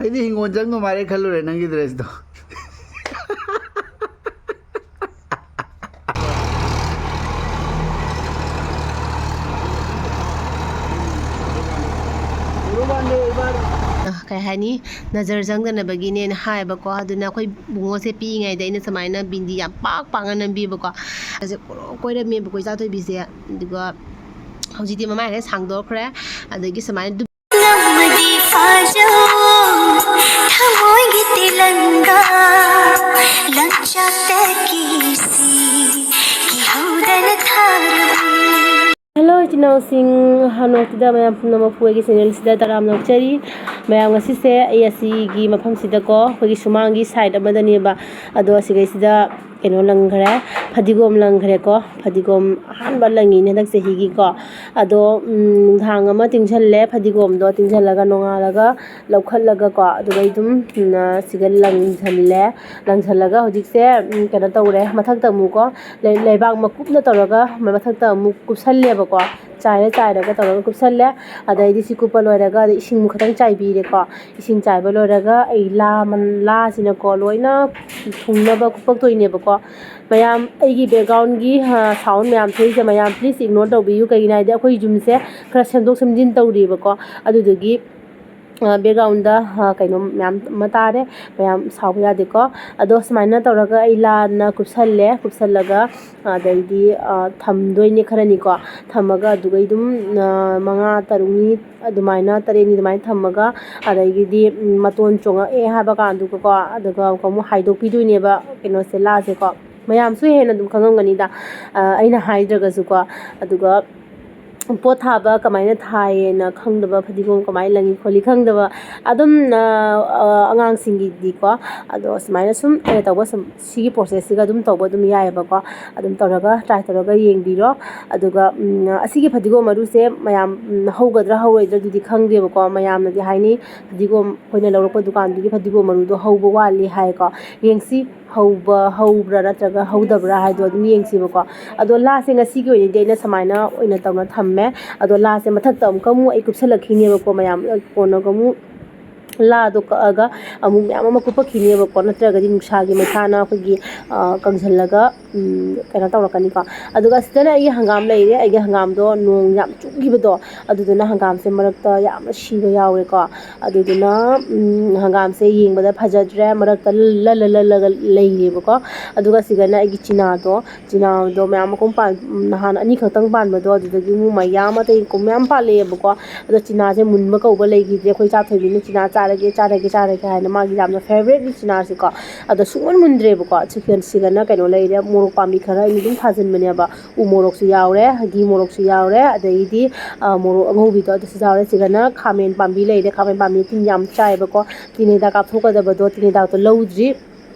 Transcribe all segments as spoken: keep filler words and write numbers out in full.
ꯑꯩꯗꯤ ꯍꯤꯡꯒꯣꯜ ꯆꯪꯗꯧ ꯃꯥꯜꯂꯦ ꯈꯜꯂꯨꯔꯦ ꯅꯪꯒꯤ dress ꯇꯣ꯫ ꯑ, ꯀꯩ ꯍꯥꯏꯅꯤ, ꯅꯖꯔ ꯆꯪꯗꯅꯕꯒꯤꯅꯦꯅ ꯍꯥꯏꯌꯦꯕꯀꯣ꯫ ꯑꯗꯨꯅ ꯑꯩꯈꯣꯏ ꯕꯨꯡꯉꯣꯁꯦ ꯄꯤꯛꯏꯉꯩꯗ ꯑꯩꯅ ꯁꯨꯃꯥꯏꯅ ꯕꯤꯟꯗꯤ ꯌꯥꯝ ꯄꯥꯛ ꯄꯥꯛꯅ ꯅꯝꯕꯤꯕꯀꯣ꯫ ꯑꯁꯦ ꯀꯣꯏꯔꯣ ꯀꯣꯏꯔꯝꯃꯦꯕꯀꯣ ꯏꯆꯥꯊꯣꯏꯕꯤꯁꯦ꯫ ꯑꯗꯨꯒ ꯍꯧꯖꯤꯛꯇꯤ ꯃꯃꯥꯏ ꯈꯔ ꯁꯥꯡꯗꯣꯛꯈ꯭ꯔꯦ꯫ ꯑꯗꯒꯤ ꯁꯨꯃꯥꯏꯅ ꯗꯨꯞ ꯉꯝꯃꯗꯤ ꯐꯥꯖꯧ, ꯊꯃꯣꯏꯒꯤ ꯇꯦꯂꯪꯒꯥ ꯂꯪꯆꯥꯛꯇ ꯀꯤꯁꯤ ꯀꯤꯍꯧꯗꯅ ꯊꯥꯔꯕꯅꯤ꯫ ꯍꯦꯜꯂꯣ ꯏꯆꯤꯟ ꯏꯅꯥꯎꯁꯤꯡ, ꯍꯥꯟꯅꯃꯛꯇꯗ ꯃꯌꯥꯝ ꯄꯨꯝꯅꯃꯛꯄꯨ ꯑꯩꯒꯤ ꯆꯦꯅꯦꯜꯁꯤꯗ ꯇꯔꯥꯝꯅ ꯑꯣꯛꯆꯔꯤ꯫ ꯃꯌꯥꯝ ꯉꯁꯤꯁꯦ ꯑꯩ ꯑꯁꯤꯒꯤ ꯃꯐꯝꯁꯤꯗꯀꯣ, ꯑꯩꯈꯣꯏꯒꯤ ꯁꯨꯃꯥꯡꯒꯤ ꯁꯥꯏꯠ ꯑꯃꯗꯅꯦꯕ, ꯑꯗꯣ ꯑꯁꯤꯒꯩꯁꯤꯗ ꯀꯩꯅꯣ ꯂꯪꯈ꯭ꯔꯦ, ꯐꯗꯤꯒꯣꯝ ꯂꯪꯈ꯭ꯔꯦꯀꯣ꯫ ꯐꯗꯤꯒꯣꯝ ꯑꯍꯥꯟꯕ ꯂꯪꯉꯤꯅꯦ ꯍꯟꯗꯛ ꯆꯍꯤꯒꯤꯀꯣ꯫ ꯑꯗꯣ ꯎꯝ, ꯅꯨꯡꯗꯥꯡ ꯑꯃ ꯇꯤꯡꯁꯜꯂꯦ ꯐꯗꯤꯒꯣꯝꯗꯣ, ꯇꯤꯡꯁꯜꯂꯒ ꯅꯣꯡꯉꯥꯜꯂꯒ ꯂꯧꯈꯠꯂꯒꯀꯣ, ꯑꯗꯨꯒ ꯑꯩ ꯑꯗꯨꯝ ꯎꯝ, ꯁꯤꯒ ꯂꯪꯁꯜꯂꯦ꯫ ꯂꯪꯁꯜꯂꯒ ꯍꯧꯖꯤꯛꯁꯦ ꯎꯝ, ꯀꯩꯅꯣ ꯇꯧꯔꯦ, ꯃꯊꯛꯇ ꯑꯃꯨꯛꯀꯣ ꯂꯩ- ꯂꯩꯕꯥꯛ ꯃꯀꯨꯞꯅ ꯇꯧꯔꯒ ꯃꯊꯛꯇ ꯑꯃꯨꯛ ꯀꯨꯞꯁꯜꯂꯦꯕꯀꯣ꯫ ꯆꯥꯏꯔ ꯆꯥꯏꯔꯒ ꯇꯧꯔꯒ ꯀꯨꯞꯁꯜꯂꯦ꯫ ꯑꯗꯩꯗꯤ ꯁꯤ ꯀꯨꯞꯄ ꯂꯣꯏꯔꯒ ꯑꯗꯩ ꯏꯁꯤꯡ ꯈꯤꯇꯪ ꯆꯥꯏꯕꯤꯔꯦꯀꯣ꯫ ꯏꯁꯤꯡ ꯆꯥꯏꯕ ꯂꯣꯏꯔꯒ ꯑꯩ ꯂꯥ ꯃꯟ- ꯂꯥꯁꯤꯅꯀꯣ ꯂꯣꯏꯅ ꯊꯨꯡꯅꯕ ꯀꯨꯞꯄꯛꯇꯣꯏꯅꯦꯕꯀꯣ꯫ ꯃꯌꯥꯝ ꯑꯩꯒꯤ ꯕꯦꯛꯒ꯭ꯔꯥꯎꯟꯒꯤ ꯁꯥꯎꯟ ꯃꯌꯥꯝ ꯊꯣꯛꯏꯁꯦ ꯃꯌꯥꯝ ꯄ꯭ꯂꯤꯁ ꯏꯒꯅꯣꯔ ꯇꯧꯕꯤꯌꯨ꯫ ꯀꯩꯒꯤꯅꯣ ꯍꯥꯏꯗꯤ ꯑꯩꯈꯣꯏ ꯌꯨꯝꯁꯦ ꯈꯔ ꯁꯦꯝꯗꯣꯛ ꯁꯦꯝꯖꯤꯟ ꯇꯧꯔꯤꯕꯀꯣ꯫ ꯑꯗꯨꯗꯨꯒꯤ ꯕꯦꯛꯒ꯭ꯔꯥꯎꯟꯗ ꯀꯩꯅꯣ ꯃꯌꯥꯝ ꯑꯃ ꯇꯥꯔꯦ꯫ ꯃꯌꯥꯝ ꯁꯥꯎꯕ ꯌꯥꯗꯦꯀꯣ꯫ ꯑꯗꯣ ꯁꯨꯃꯥꯏꯅ ꯇꯧꯔꯒ ꯑꯩ ꯂꯥꯟꯅ ꯀꯨꯞꯁꯜꯂꯦ꯫ ꯀꯨꯞꯁꯜꯂꯒ ꯑꯗꯩꯗꯤ ꯊꯝꯗꯣꯏꯅꯦ ꯈꯔꯅꯤꯀꯣ꯫ ꯊꯝꯃꯒ ꯑꯗꯨꯒ ꯑꯗꯨꯝ ꯃꯉꯥ ꯇꯔꯨꯛꯅꯤ ꯑꯗꯨꯃꯥꯏꯅ, ꯇꯔꯦꯠꯅꯤ ꯑꯗꯨꯃꯥꯏꯅ ꯊꯝꯃꯒ ꯑꯗꯒꯤꯗꯤ ꯃꯇꯣꯟ ꯆꯣꯡꯉꯛꯑꯦ ꯍꯥꯏꯕ ꯀꯥꯟꯗꯨꯒꯀꯣ, ꯑꯗꯨꯒ ꯑꯃꯨꯛ ꯍꯥꯏꯗꯣꯛꯄꯤꯗꯣꯏꯅꯦꯕ ꯀꯩꯅꯣꯁꯦ, ꯂꯥꯁꯦꯀꯣ꯫ ꯃꯌꯥꯝꯁꯨ ꯍꯦꯟꯅ ꯑꯗꯨꯝ ꯈꯪꯉꯝꯒꯅꯤꯗ, ꯑꯩꯅ ꯍꯥꯏꯗ꯭ꯔꯒꯁꯨꯀꯣ꯫ ꯑꯗꯨꯒ ꯄꯣꯠ ꯊꯥꯕ ꯀꯃꯥꯏꯅ ꯊꯥꯏꯌꯦꯅ ꯈꯪꯗꯕ, ꯐꯗꯤꯒꯣꯝ ꯀꯃꯥꯏꯅ ꯂꯪꯉꯤ ꯈꯣꯠꯂꯤ ꯈꯪꯗꯕ ꯑꯗꯨꯝ ꯑꯉꯥꯡꯁꯤꯡꯒꯤꯗꯤꯀꯣ꯫ ꯑꯗꯣ ꯁꯨꯃꯥꯏꯅ ꯁꯨꯝ ꯑꯩꯅ ꯇꯧꯕ ꯁꯨꯝ ꯁꯤꯒꯤ ꯄ꯭ꯔꯣꯁꯦꯁꯁꯤꯒ ꯑꯗꯨꯝ ꯇꯧꯕ ꯑꯗꯨꯝ ꯌꯥꯏꯑꯕꯀꯣ꯫ ꯑꯗꯨꯝ ꯇꯧꯔꯒ, ꯇ꯭ꯔꯥꯏ ꯇꯧꯔꯒ ꯌꯦꯡꯕꯤꯔꯣ꯫ ꯑꯗꯨꯒ ꯑꯁꯤꯒꯤ ꯐꯗꯤꯒꯣꯝ ꯃꯔꯨꯁꯦ ꯃꯌꯥꯝ ꯍꯧꯒꯗ꯭ꯔꯥ ꯍꯧꯔꯣꯏꯗ꯭ꯔꯥ ꯑꯗꯨꯗꯤ ꯈꯪꯗꯦꯕꯀꯣ꯫ ꯃꯌꯥꯝꯅꯗꯤ ꯍꯥꯏꯅꯩ ꯐꯗꯤꯒꯣꯝ ꯑꯩꯈꯣꯏꯅ ꯂꯧꯔꯛꯄ ꯗꯨꯀꯥꯟꯗꯨꯒꯤ ꯐꯗꯤꯒꯣꯝ ꯃꯔꯨꯗꯣ ꯍꯧꯕ ꯋꯥꯠꯂꯤ ꯍꯥꯏꯀꯣ꯫ ꯌꯦꯡꯁꯤ ꯍꯧꯕ ꯍꯧꯕ꯭ꯔꯥ ꯅꯠꯇ꯭ꯔꯒ ꯍꯧꯗꯕ꯭ꯔꯥ ꯍꯥꯏꯗꯣ ꯑꯗꯨꯝ ꯌꯦꯡꯁꯤꯕꯀꯣ꯫ ꯑꯗꯣ ꯂꯥꯁꯦ ꯉꯁꯤꯒꯤ ꯑꯣꯏꯅꯗꯤ ꯑꯩꯅ ꯁꯨꯃꯥꯏꯅ ꯑꯣꯏꯅ ꯇꯧꯅ ꯊꯝꯃꯦ꯫ ꯑꯗꯣ ꯂꯥꯁꯦ ꯃꯊꯛꯇ ꯑꯃꯨꯛꯀ ꯑꯃꯨꯛ ꯑꯩ ꯀꯨꯞꯁꯜꯂꯛꯈꯤꯅꯦꯕꯀꯣ ꯃꯌꯥꯝ꯫ ꯀꯣꯟꯅꯒ ꯑꯃꯨꯛ ꯂꯥꯗꯣ ꯀꯛꯑꯒ ꯑꯃꯨꯛ ꯃꯌꯥꯝ ꯑꯃ ꯀꯨꯞꯄꯛꯈꯤꯅꯦꯕꯀꯣ, ꯅꯠꯇ꯭ꯔꯒꯗꯤ ꯅꯨꯡꯁꯥꯒꯤ ꯃꯩꯁꯥꯅ ꯑꯩꯈꯣꯏꯒꯤ, ꯑ, ꯀꯪꯁꯤꯜꯂꯒ, ꯎꯝ, ꯀꯩꯅꯣ ꯇꯧꯔꯛꯀꯅꯤꯀꯣ꯫ ꯑꯗꯨꯒ ꯑꯁꯤꯗꯅ ꯑꯩꯒꯤ ꯍꯪꯒꯥꯝ ꯂꯩꯔꯦ꯫ ꯑꯩꯒꯤ ꯍꯪꯒꯥꯝꯗꯣ ꯅꯣꯡ ꯌꯥꯝ ꯆꯨꯈꯤꯕꯗꯣ, ꯑꯗꯨꯗꯨꯅ ꯍꯪꯒꯥꯝꯁꯦ ꯃꯔꯛꯇ ꯌꯥꯝꯅ ꯁꯤꯕ ꯌꯥꯎꯔꯦꯀꯣ꯫ ꯑꯗꯨꯗꯨꯅ, ꯎꯝ, ꯍꯪꯒꯥꯝꯁꯦ ꯌꯦꯡꯕꯗ ꯐꯖꯗ꯭ꯔꯦ, ꯃꯔꯛꯇ ꯂꯜꯂ ꯂꯜꯂꯒ ꯂꯩꯔꯦꯕꯀꯣ꯫ ꯑꯗꯨꯒ ꯁꯤꯗꯅ ꯑꯩꯒꯤ ꯆꯤꯅꯥꯗꯣ, ꯆꯤꯅꯥꯗꯣ ꯃꯌꯥꯝ ꯃꯈꯨꯝ ꯄꯥꯟ-, ꯅꯍꯥꯟ ꯑꯅꯤꯈꯛꯇꯪ ꯄꯥꯟꯕꯗꯣ, ꯑꯗꯨꯗꯒꯤ ꯑꯃꯨꯛ ꯃꯌꯥꯝ ꯑꯇꯩ ꯃꯌꯥꯝ ꯄꯥꯜꯂꯛꯑꯦꯕꯀꯣ꯫ ꯑꯗꯣ ꯆꯤꯅꯥꯁꯦ ꯃꯨꯟꯕ ꯀꯧꯕ ꯂꯩꯈꯤꯗ꯭ꯔꯦ꯫ ꯑꯩꯈꯣꯏ ꯆꯥ ꯊꯣꯏꯕꯤꯅ ꯆꯤꯅꯥ ꯆꯥꯔꯒꯦ, ꯆꯥꯔꯒꯦ, ꯆꯥꯔꯒꯦ ꯍꯥꯏꯅ ꯃꯥꯒꯤ ꯌꯥꯝꯅ favouriteꯅꯤ ꯆꯤꯅꯥꯁꯤꯀꯣ꯫ ꯑꯗꯣ ꯁꯨꯡꯃꯨꯟ ꯃꯨꯟꯗ꯭ꯔꯦꯕꯀꯣ꯫ ꯁꯤꯒ-, ꯁꯤꯒꯅ ꯀꯩꯅꯣ ꯂꯩꯔꯦ, ꯃꯣꯔꯣꯛ ꯄꯥꯝꯕꯤ ꯈꯔ ꯑꯩꯅ ꯑꯗꯨꯝ ꯊꯥꯖꯤꯟꯕꯅꯦꯕ꯫ ꯎ ꯃꯣꯔꯣꯛꯁꯨ ꯌꯥꯎꯔꯦ, ꯍꯒꯤ ꯃꯣꯔꯣꯛꯁꯨ ꯌꯥꯎꯔꯦ, ꯑꯗꯩꯗꯤ, ꯑ, ꯃꯣꯔꯣꯛ ꯑꯉꯧꯕꯤꯗꯣ ꯑꯗꯨꯁꯨ ꯌꯥꯎꯔꯦ꯫ ꯁꯤꯒꯅ ꯈꯥꯃꯦꯟ ꯄꯥꯝꯕꯤ ꯂꯩꯔꯦ, ꯈꯥꯃꯦꯟ ꯄꯥꯝꯕꯤ ꯇꯤꯟ ꯌꯥꯝ ꯆꯥꯏꯌꯦꯕꯀꯣ꯫ ꯇꯤꯟ ꯍꯤꯗꯥꯛ ꯀꯥꯞꯊꯣꯛꯀꯗꯕꯗꯣ ꯇꯤꯟ ꯍꯤꯗꯥꯛꯇꯣ ꯂꯧꯗ꯭ꯔꯤ꯫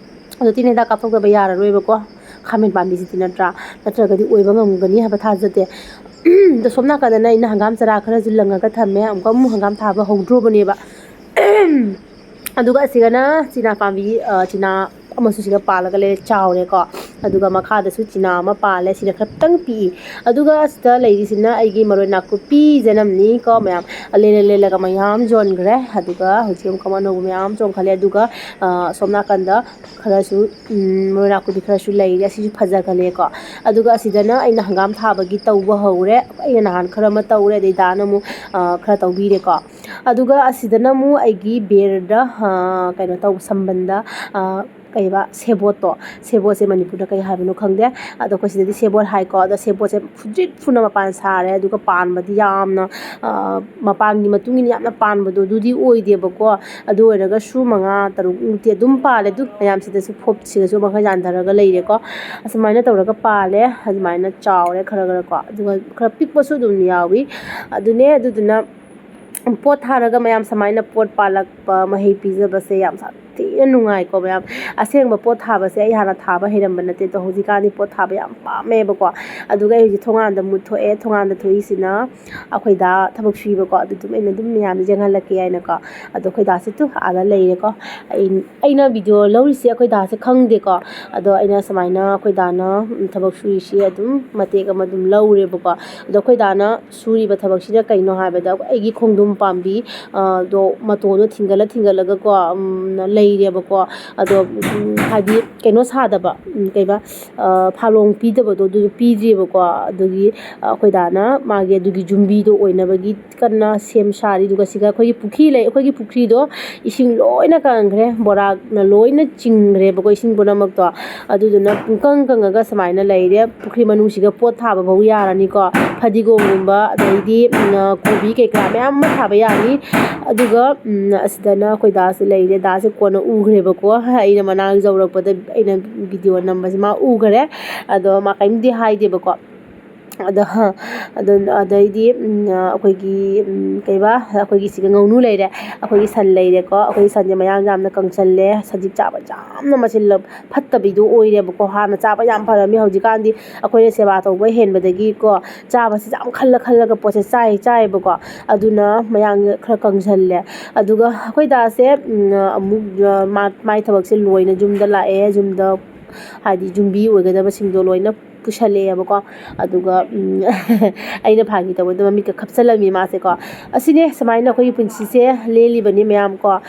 ꯑꯗꯣ ꯇꯤꯟ ꯍꯤꯗꯥꯛ ꯀꯥꯞꯊꯣꯛꯇꯕ ꯌꯥꯔꯔꯣꯏꯕꯀꯣ, ꯈꯥꯃꯦꯟ ꯄꯥꯝꯕꯤꯁꯤꯗꯤ ꯅꯠꯇ꯭ꯔꯥ? ꯅꯠꯇ꯭ꯔꯒꯗꯤ ꯑꯣꯏꯕ ꯉꯝꯒꯅꯤ ꯍꯥꯏꯕ ꯊꯥꯖꯗꯦ꯫ ꯑꯗꯣ ꯁꯣꯝ ꯅꯥꯀꯟꯗꯅ ꯑꯩꯅ ꯍꯪꯒꯥꯝ ꯆꯔꯥ ꯈꯔꯁꯨ ꯂꯪꯉꯒ ꯊꯝꯃꯦ, ꯑꯃꯨꯛꯀ ꯑꯃꯨꯛ ꯍꯪꯒꯥꯝ ꯊꯥꯕ ꯍꯧꯗ꯭ꯔꯣꯕꯅꯦꯕ꯫ ꯑꯗꯨꯒ ꯑꯁꯤꯒꯅ ꯆꯤꯅꯥ ꯄꯥꯝꯕꯤ, ꯑ, ꯆꯤꯅꯥ ꯑꯃꯁꯨ ꯁꯤꯗ ꯄꯥꯜꯂꯒ ꯂꯩꯔꯦ, ꯆꯥꯎꯔꯦꯀꯣ꯫ ꯑꯗꯨꯒ ꯃꯈꯥꯗꯁꯨ ꯆꯤꯅꯥ ꯑꯃ ꯄꯥꯜꯂꯦ, ꯁꯤꯅ ꯈꯔꯇꯪ ꯄꯤꯛꯏ꯫ ꯑꯗꯨꯒ ꯁꯤꯗ ꯂꯩꯔꯤꯁꯤꯅ ꯑꯩꯒꯤ ꯃꯔꯣꯏ ꯅꯥꯀꯨꯞꯄꯤ ꯖꯅꯝꯅꯤ ꯀꯣ ꯃꯌꯥꯝ꯫ ꯂꯦꯜꯂ ꯂꯦꯜꯂꯒ ꯃꯌꯥꯝ ꯌꯣꯟꯈ꯭ꯔꯦ꯫ ꯑꯗꯨꯒ ꯍꯧꯖꯤꯛ ꯑꯃꯨꯛꯀ ꯑꯅꯧꯕ ꯃꯌꯥꯝ ꯆꯣꯡꯈꯠꯂꯦ꯫ ꯑꯗꯨꯒ, ꯑ, ꯁꯣꯝ ꯅꯥꯀꯟꯗ ꯈꯔꯁꯨ, ꯎꯝ, ꯃꯔꯣꯏ ꯅꯥꯀꯨꯞꯄꯤ ꯈꯔꯁꯨ ꯂꯩꯔꯦ꯫ ꯑꯁꯤꯁꯨ ꯐꯖꯈꯠꯂꯦꯀꯣ꯫ ꯑꯗꯨꯒ ꯑꯁꯤꯗꯅ ꯑꯩꯅ ꯍꯪꯒꯥꯝ ꯊꯥꯕꯒꯤ ꯇꯧꯕ ꯍꯧꯔꯦ꯫ ꯑꯩꯅ ꯅꯍꯥꯟ ꯈꯔ ꯑꯃ ꯇꯧꯔꯦ, ꯑꯗꯩ ꯗꯥꯅ ꯑꯃꯨꯛ, ꯑ, ꯈꯔ ꯇꯧꯕꯤꯔꯦꯀꯣ꯫ ꯑꯗꯨꯒ ꯑꯁꯤꯗꯅ ꯑꯃꯨꯛ ꯑꯩꯒꯤ ꯕꯦꯔꯗ, ꯑ, ꯀꯩꯅꯣ ꯇꯧꯕ, ꯁꯝꯕꯟꯗ, ꯑ, ꯀꯩꯕ, ꯁꯦꯕꯣꯠꯇꯣ, ꯁꯦꯕꯣꯠꯁꯦ ꯃꯅꯤꯄꯨꯔꯗ ꯀꯩ ꯍꯥꯏꯕꯅꯣ ꯈꯪꯗꯦ, ꯑꯗꯣ ꯑꯩꯈꯣꯏ ꯁꯤꯗꯗꯤ ꯁꯦꯕꯣꯠ ꯍꯥꯏꯀꯣ꯫ ꯑꯗꯣ ꯁꯦꯕꯣꯠꯁꯦ ꯐꯨꯗ꯭ꯔꯤꯠ ꯐꯨꯅ ꯃꯄꯥꯟ ꯁꯥꯔꯦ, ꯑꯗꯨꯒ ꯄꯥꯟꯕꯗꯤ ꯌꯥꯝꯅ, ꯑ, ꯃꯄꯥꯟꯒꯤ ꯃꯇꯨꯡ ꯏꯟꯅ ꯌꯥꯝꯅ ꯄꯥꯟꯕꯗꯣ ꯑꯗꯨꯗꯤ ꯑꯣꯏꯗꯦꯕꯀꯣ꯫ ꯑꯗꯨ ꯑꯣꯏꯔꯒꯁꯨ ꯃꯉꯥ ꯇꯔꯨꯛꯃꯨꯛꯇꯤ ꯑꯗꯨꯝ ꯄꯥꯜꯂꯦ꯫ ꯑꯗꯨ ꯃꯌꯥꯝꯁꯤꯗꯁꯨ ꯐꯣꯞꯁꯤꯗꯁꯨ ꯃꯈꯔ ꯌꯥꯟꯊꯔꯒ ꯂꯩꯔꯦꯀꯣ꯫ ꯑꯁꯨꯃꯥꯏꯅ ꯇꯧꯔꯒ ꯄꯥꯜꯂꯦ꯫ ꯑꯗꯨꯃꯥꯏꯅ ꯆꯥꯎꯔꯦ ꯈꯔ ꯈꯔ ꯀꯣ꯫ ꯑꯗꯨꯒ ꯈꯔ ꯄꯤꯛꯄꯁꯨ ꯑꯗꯨꯝ ꯌꯥꯎꯏ꯫ ꯑꯗꯨꯅꯦ, ꯑꯗꯨꯗꯨꯅ ꯄꯣꯠ ꯊꯥꯔꯒ ꯃꯌꯥꯝ ꯁꯨꯃꯥꯏꯅ ꯄꯣꯠ ꯄꯥꯜꯂꯛꯄ, ꯃꯍꯩ ꯄꯤꯖꯕꯁꯦ ꯌꯥꯝ ꯁꯥꯊꯤ ꯌꯥꯝ ꯅꯨꯡꯉꯥꯏꯀꯣ ꯃꯌꯥꯝ꯫ ꯑꯁꯦꯡꯕ ꯄꯣꯠ ꯊꯥꯕꯁꯦ ꯑꯩ ꯍꯥꯟꯅ ꯊꯥꯕ ꯍꯩꯔꯝꯕ ꯅꯠꯇꯦ, ꯑꯗꯣ ꯍꯧꯖꯤꯛꯀꯥꯟꯗꯤ ꯄꯣꯠ ꯊꯥꯕ ꯌꯥꯝ ꯄꯥꯝꯃꯦꯕꯀꯣ꯫ ꯑꯗꯨꯒ ꯑꯩ ꯍꯧꯖꯤꯛ ꯊꯣꯡꯒꯥꯟꯗ ꯃꯨꯠꯊꯣꯛꯑꯦ꯫ ꯊꯣꯡꯒꯥꯟꯗ ꯊꯣꯛꯏꯁꯤꯅ ꯑꯩꯈꯣꯏ ꯗꯥ ꯊꯕꯛ ꯁꯨꯏꯕꯀꯣ, ꯑꯗꯨ ꯑꯗꯨꯝ ꯑꯩꯅ ꯑꯗꯨꯝ ꯃꯌꯥꯝꯗ ꯌꯦꯡꯍꯜꯂꯛꯀꯦ ꯍꯥꯏꯅꯀꯣ꯫ ꯑꯗꯣ ꯑꯩꯈꯣꯏ ꯗꯥꯁꯦ ꯇꯨ ꯑꯥꯗ ꯂꯩꯔꯦꯀꯣ꯫ ꯑꯩ, ꯑꯩꯅ ꯚꯤꯗꯤꯑꯣ ꯂꯧꯔꯤꯁꯦ ꯑꯩꯈꯣꯏ ꯗꯥꯁꯦ ꯈꯪꯗꯦꯀꯣ꯫ ꯑꯗꯣ ꯑꯩꯅ ꯁꯨꯃꯥꯏꯅ ꯑꯩꯈꯣꯏ ꯗꯥꯅ, ꯎꯝ, ꯊꯕꯛ ꯁꯨꯔꯤꯁꯤ ꯑꯗꯨꯝ ꯃꯇꯦꯛ ꯑꯃ ꯑꯗꯨꯝ ꯂꯧꯔꯦꯕꯀꯣ꯫ ꯑꯗꯣ ꯑꯩꯈꯣꯏ ꯗꯥꯅ ꯁꯨꯔꯤꯕ ꯊꯕꯛꯁꯤꯅ ꯀꯩꯅꯣ ꯍꯥꯏꯕꯗ, ꯑꯩꯒꯤ ꯈꯣꯡꯗ꯭ꯔꯨꯝ ꯄꯥꯝꯕꯤ, ꯑ, ꯗꯣ ꯃꯇꯣꯟꯗꯣ ꯊꯤꯡꯒꯠꯂ ꯊꯤꯡꯒꯠꯂꯒꯀꯣ, ꯎꯝ, ꯂꯩꯔꯦꯕꯀꯣ꯫ ꯑꯗꯣ, ꯎꯝ, ꯍꯥꯏꯗꯤ ꯀꯩꯅꯣ ꯁꯥꯗꯕ, ꯎꯝ, ꯀꯩꯕ, ꯑ, ꯐꯥꯂꯣꯡ ꯄꯤꯗꯕꯗꯣ, ꯑꯗꯨꯗꯣ ꯄꯤꯗ꯭ꯔꯤꯕꯀꯣ꯫ ꯑꯗꯨꯒꯤ, ꯑ, ꯑꯩꯈꯣꯏ ꯗꯥꯅ ꯃꯥꯒꯤ ꯑꯗꯨꯒꯤ ꯌꯨꯝꯕꯤꯗꯣ ꯑꯣꯏꯅꯕꯒꯤ ꯀꯟꯅ ꯁꯦꯝ ꯁꯥꯔꯤ꯫ ꯑꯗꯨꯒ ꯁꯤꯒ ꯑꯩꯈꯣꯏꯒꯤ ꯄꯨꯈ꯭ꯔꯤ ꯂꯩ, ꯑꯩꯈꯣꯏꯒꯤ ꯄꯨꯈ꯭ꯔꯤꯗꯣ ꯏꯁꯤꯡ ꯂꯣꯏꯅ ꯀꯪꯈ꯭ꯔꯦ, ꯕꯣꯔꯥꯛꯅ ꯂꯣꯏꯅ ꯆꯤꯡꯈ꯭ꯔꯦꯕꯀꯣ ꯏꯁꯤꯡ ꯄꯨꯝꯅꯃꯛꯇꯣ꯫ ꯑꯗꯨꯗꯨꯅ ꯄꯨꯡꯀꯪ ꯀꯪꯉꯒ ꯁꯨꯃꯥꯏꯅ ꯂꯩꯔꯦ꯫ ꯄꯨꯈ꯭ꯔꯤ ꯃꯅꯨꯡꯁꯤꯒ ꯄꯣꯠ ꯊꯥꯕ ꯐꯥꯎ ꯌꯥꯔꯅꯤꯀꯣ, ꯐꯗꯤꯒꯣꯝꯒꯨꯝꯕ, ꯑꯗꯩꯗꯤ, ꯎꯝ, ꯀꯣꯕꯤ ꯀꯩꯀꯥ ꯃꯌꯥꯝ ꯑꯃ ꯊꯥꯕ ꯌꯥꯔꯅꯤ꯫ ꯑꯗꯨꯒ, ꯎꯝ, ꯑꯁꯤꯗꯅ ꯑꯩꯈꯣꯏ ꯗꯥꯁꯦ ꯂꯩꯔꯦ꯫ ꯗꯥꯁꯦ ꯀꯣꯟꯅ ꯎꯈ꯭ꯔꯦꯕꯀꯣ, ꯑꯩꯅ ꯃꯅꯥꯛ ꯌꯧꯔꯛꯄꯗ ꯑꯩꯅ ꯚꯤꯗꯤꯑꯣ ꯅꯝꯕꯁꯦ ꯃꯥ ꯎꯈ꯭ꯔꯦ꯫ ꯑꯗꯣ ꯃꯥ ꯀꯔꯤꯝꯇꯗꯤ ꯍꯥꯏꯗꯦꯕꯀꯣ꯫ ꯑꯗꯣ, ꯑꯗꯣ, ꯑꯗꯩꯗꯤ, ꯎꯝ, ꯑꯩꯈꯣꯏꯒꯤ, ꯎꯝ, ꯀꯩꯕꯥ, ꯑꯩꯈꯣꯏꯒꯤ ꯁꯤꯒ ꯉꯧꯅꯨ ꯂꯩꯔꯦ, ꯑꯩꯈꯣꯏꯒꯤ ꯁꯟ ꯂꯩꯔꯦꯀꯣ꯫ ꯑꯩꯈꯣꯏꯒꯤ ꯁꯟꯁꯦ ꯃꯌꯥꯡ ꯌꯥꯝꯅ ꯀꯪꯁꯜꯂꯦ, ꯁꯖꯤꯛ ꯆꯥꯕ ꯌꯥꯝꯅ ꯃꯆꯤꯜꯂ ꯐꯠꯇꯕꯤꯗꯣ ꯑꯣꯏꯔꯦꯕꯀꯣ꯫ ꯍꯥꯟꯅ ꯆꯥꯕ ꯌꯥꯝ ꯐꯔꯝꯃꯤ, ꯍꯧꯖꯤꯛꯀꯥꯟꯗꯤ ꯑꯩꯈꯣꯏꯅ ꯁꯦꯕꯥ ꯇꯧꯕ ꯍꯦꯟꯕꯗꯒꯤꯀꯣ ꯆꯥꯕꯁꯦ ꯌꯥꯝ ꯈꯜꯂ ꯈꯜꯂꯒ ꯄꯣꯠꯁꯦ ꯆꯥꯏ, ꯆꯥꯏꯌꯦꯕꯀꯣ꯫ ꯑꯗꯨꯅ ꯃꯌꯥꯡꯁꯦ ꯈꯔ ꯀꯪꯁꯜꯂꯦ꯫ ꯑꯗꯨꯒ ꯑꯩꯈꯣꯏ ꯗꯥꯁꯦ, ꯎꯝ, ꯑꯃꯨꯛ, ꯑ, ꯃꯥ-, ꯃꯥꯏ ꯊꯕꯛꯁꯦ ꯂꯣꯏꯅ ꯌꯨꯝꯗ ꯂꯥꯛꯑꯦ, ꯌꯨꯝꯗ ꯍꯥꯏꯗꯤ ꯌꯨꯝꯕꯤ ꯑꯣꯏꯒꯗꯕꯁꯤꯡꯗꯣ ꯂꯣꯏꯅ ꯄꯨꯁꯜꯂꯛꯑꯦꯕꯀꯣ꯫ ꯑꯗꯨꯒ, ꯎꯝ, ꯑꯩꯅ ꯐꯥꯒꯤ ꯇꯧꯕꯗ ꯃꯃꯤꯠꯀ ꯈꯞꯆꯜꯂꯝꯃꯤ ꯃꯥꯁꯦꯀꯣ꯫ ꯑꯁꯤꯅꯦ ꯁꯨꯃꯥꯏꯅ ꯑꯩꯈꯣꯏꯒꯤ ꯄꯨꯟꯁꯤꯁꯦ ꯂꯦꯜꯂꯤꯕꯅꯤ ꯃꯌꯥꯝ ꯀꯣ꯫ ꯑ,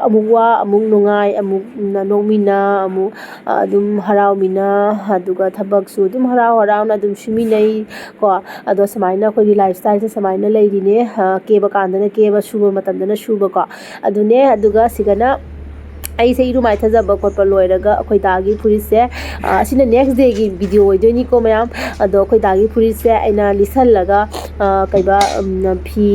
ꯑꯃꯨꯛ ꯋꯥ, ꯑꯃꯨꯛ ꯅꯨꯡꯉꯥꯏ, ꯑꯃꯨꯛ ꯅꯣꯛꯃꯤꯟꯅ, ꯑꯃꯨꯛ, ꯑ, ꯑꯗꯨꯝ ꯍꯔꯥꯎꯃꯤꯟꯅ, ꯑꯗꯨꯒ ꯊꯕꯛꯁꯨ ꯑꯗꯨꯝ ꯍꯔꯥꯎ ꯍꯔꯥꯎꯅ ꯑꯗꯨꯝ ꯁꯨꯃꯤꯟꯅꯩ ꯀꯣ꯫ ꯑꯗꯣ ꯁꯨꯃꯥꯏꯅ ꯑꯩꯈꯣꯏꯒꯤ ꯂꯥꯏꯐ ꯁ꯭ꯇꯥꯏꯜꯁꯦ ꯁꯨꯃꯥꯏꯅ ꯂꯩꯔꯤꯅꯦ꯫ ꯑ, ꯀꯦꯕ ꯀꯥꯟꯗꯅ ꯀꯦꯕ, ꯁꯨꯕ ꯃꯇꯝꯗꯅ ꯁꯨꯕꯀꯣ꯫ ꯑꯗꯨꯅꯦ, ꯑꯗꯨꯒ ꯁꯤꯗꯅ ꯑꯩꯁꯦ ꯏꯔꯨ ꯃꯥꯏꯊꯖꯕ ꯈꯣꯠꯄ ꯂꯣꯏꯔꯒ ꯑꯩꯈꯣꯏ ꯗꯥꯒꯤ ꯐꯨꯔꯤꯠꯁꯦ, ꯑ, ꯑꯁꯤꯅ ꯅꯦꯛꯁ ꯗꯦꯒꯤ ꯚꯤꯗꯤꯑꯣ ꯑꯣꯏꯗꯣꯏꯅꯤꯀꯣ ꯃꯌꯥꯝ꯫ ꯑꯗꯣ ꯑꯩꯈꯣꯏ ꯗꯥꯒꯤ ꯐꯨꯔꯤꯠꯁꯦ ꯑꯩꯅ ꯂꯤꯠꯁꯜꯂꯒ, ꯑ, ꯀꯩꯕ, ꯎꯝ, ꯐꯤ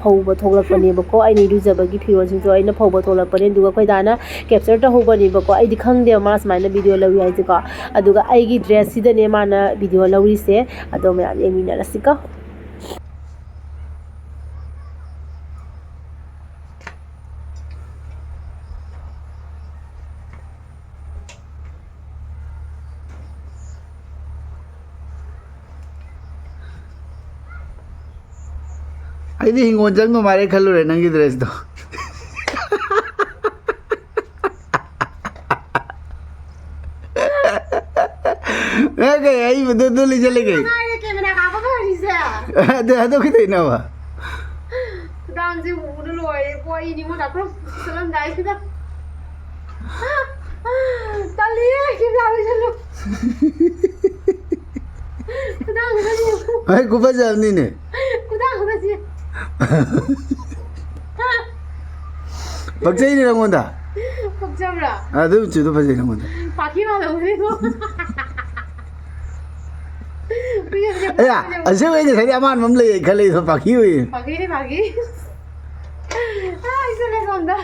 ꯐꯧꯕ ꯊꯣꯛꯂꯛꯄꯅꯦꯕꯀꯣ꯫ ꯑꯩꯅ ꯏꯔꯨꯖꯕꯒꯤ ꯐꯤꯔꯣꯜꯁꯤꯡꯁꯨ ꯑꯩꯅ ꯐꯧꯕ ꯊꯣꯛꯂꯛꯄꯅꯦ꯫ ꯑꯗꯨꯒ ꯑꯩꯈꯣꯏ ꯗꯥꯅ ꯀꯦꯞꯆꯔ ꯇꯧꯍꯧꯕꯅꯦꯕꯀꯣ꯫ ꯑꯩꯗꯤ ꯈꯪꯗꯦꯕ ꯃꯥ ꯁꯨꯃꯥꯏꯅ ꯚꯤꯗꯤꯑꯣ ꯂꯧꯏ ꯍꯥꯏꯁꯦꯀꯣ꯫ ꯑꯗꯨꯒ ꯑꯩꯒꯤ ꯗ꯭ꯔꯦꯁꯁꯤꯗꯅꯦ ꯃꯥꯅ ꯚꯤꯗꯤꯑꯣ ꯂꯧꯔꯤꯁꯦ꯫ ꯑꯗꯣ ꯃꯌꯥꯝ ꯌꯦꯡꯃꯤꯟꯅꯔꯁꯤꯀꯣ꯫ ꯑꯩꯗꯤ ꯍꯤꯡꯒꯣꯜ ꯆꯪꯗꯧ ꯃꯥꯜꯂꯦ ꯈꯜꯂꯨꯔꯦ ꯅꯪꯒꯤ dress ꯇꯣ꯫ ꯅꯪ ꯀꯩ ꯑꯏꯕꯗꯣ ꯑꯗꯨ ꯂꯩꯁꯜꯂꯒꯦ? ꯉꯥꯏꯔꯦ camera ꯀꯥꯞꯄ ꯐꯔꯤꯁꯦ꯫ ꯑꯗꯨ, ꯑꯗꯨ ꯀꯩꯗꯧꯅꯣꯕ? ꯈꯨꯗꯥꯡꯁꯦ ꯎꯕꯗ ꯂꯣꯏꯔꯦ꯫ ꯄꯣ ꯑꯩ ꯅꯤꯉꯣꯜ ꯆꯥꯛꯀꯧ ꯆꯠꯂꯝꯗꯥꯏꯁꯤꯗ꯫ ꯇꯜꯂꯤꯌꯦ, camera ꯂꯩꯁꯜꯂꯨ꯫ ꯈꯨꯗꯥꯡꯁꯤꯗ ꯌꯦꯡꯉꯨ꯫ ꯑꯩ ꯈꯨꯐꯖꯕꯅꯤꯅꯦ꯫ ꯈꯨꯗꯥꯡꯁꯤꯗ꯫ ꯄꯛꯆꯩꯅꯦ ꯅꯪꯉꯣꯟꯗ꯫ ꯄꯛꯆꯕ꯭ꯔꯥ? ꯑꯗꯨ ꯃꯆꯨꯗꯣ ꯐꯖꯩ ꯅꯪꯉꯣꯟꯗ꯫ ꯄꯥꯈꯤ ꯃꯥꯜꯂꯝꯒꯅꯤꯀꯣ꯫ ꯑꯌꯥ, ꯑꯁꯦꯡꯕꯩ ꯉꯁꯥꯏꯗꯤ ꯑꯃꯥꯟꯕ ꯑꯃ ꯂꯩꯌꯦ ꯈꯜꯂꯦ, ꯑꯗꯣ ꯄꯥꯈꯤ ꯑꯣꯏꯌꯦ꯫ ꯄꯥꯈꯤꯅꯤ, ꯄꯥꯈꯤ꯫ ꯑꯥ, ꯑꯩ ꯆꯠꯂꯦ ꯁꯣꯝꯗ꯫